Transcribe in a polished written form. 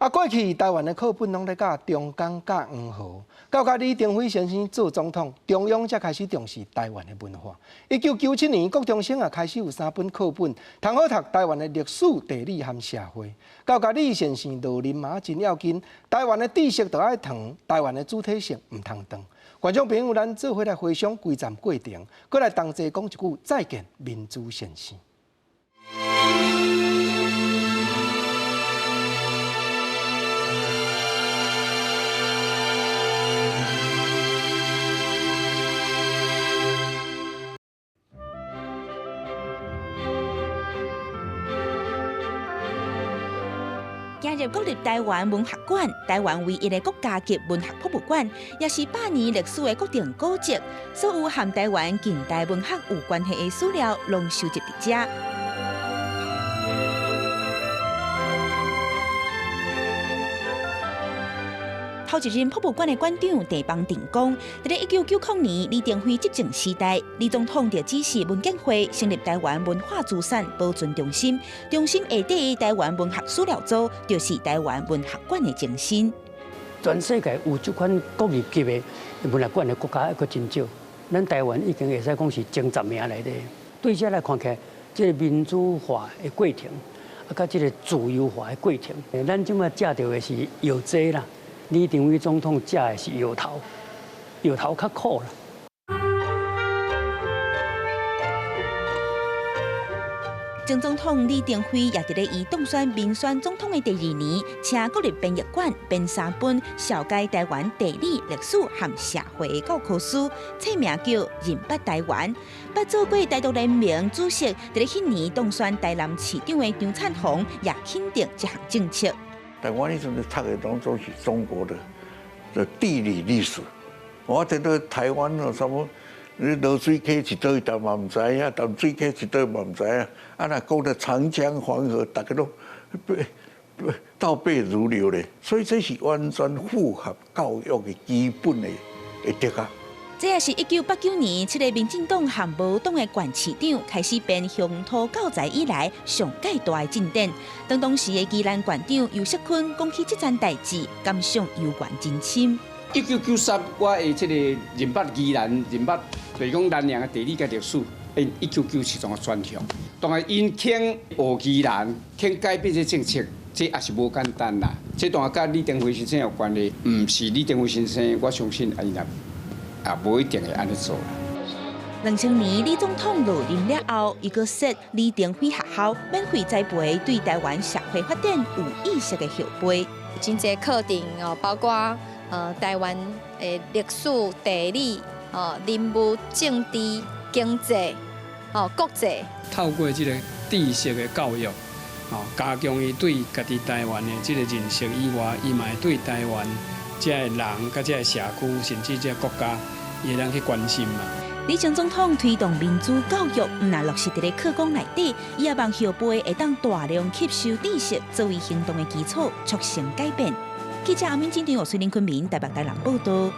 啊，過去台灣的課本攏咧教長江佮黃河，到佮李登輝先生做總統，中央才開始重視台灣的文化。1997年，國中省也開始有三本課本，通好讀台灣的歷史、地理和社會。到佮李先生落任嘛真要緊，台灣的知識著愛傳，台灣的主體性毋通斷。觀眾朋友，咱做伙來回想規站過程，閣來同齊講一句再見，民主先生。行入國立臺灣文學館，臺灣唯一的國家級文學博物館，也是百年歷史的國定古蹟，所有和臺灣近代文學有關係的資料，攏收集佇遮。頭一任博物館的館長鄭邦定講，佇咧1990年李登輝執政時代，李總統就指示文建會成立臺灣文化資產保存中心，中心下底的臺灣文學資料組就是臺灣文學館的前身。全世界有這款國立級的文學館的國家還閣真少，咱臺灣已經會使講是前十名內底。對這來看起來，這個民主化的過程，啊，佮這個自由化的過程，咱這擺食著的是藥劑啦。李登輝總統食的是藥頭，藥頭較苦啦。前總統李登輝也佇咧伊當選民選總統的第二年，請國立編譯館編三本紹介臺灣地理、歷史和社會的教科書，冊名叫《認捌臺灣》。捌做過台獨聯盟主席，佇咧彼年當選臺南市長的張燦鴻也肯定這項政策。但我彼陣讀的攏總是中國的地理歷史，我聽到臺灣哦啥物，你濁水溪佇佗位逐嘛毋知影，淡水溪佇佗位嘛毋知影。啊，若講著長江黃河，逐家攏背倒背如流咧。所以這是完全符合教育的基本的的德啊。這也是1989年，七个民進黨和無黨的縣市長開始編鄉土教材以來，上蓋大的進展。當當時的宜蘭縣長游錫堃講起這件代誌，感想猶原真深。1993，我的這個認捌宜蘭，認捌就是講南洋的地理佮歷史，1997創個專項。當然，𪜶肯學宜蘭，肯改變這政策，這也是無簡單啦。這當然佮李登輝先生有關係，毋是李登輝先生，我相信伊若也無一定會按呢做。2000年李總統落任了後，伊閣設李登輝學校，免費栽培對臺灣社會發展有意識的後輩。真濟課程哦，包括臺灣的歷史、地理、哦人物、政治、經濟、哦國際。透過這個知識的教育，哦加強伊對家己臺灣的這個認識以外，伊嘛會對臺灣這个人、佮這个社區，甚至這個國家，伊會當去關心嘛。李前總統推動民主教育，毋但落實佇咧課綱內底，伊也望後輩會當大量吸收知識，作為行動的基礎，促成改變。記者阿敏、金田、岳水林、昆明、台北、台南報導。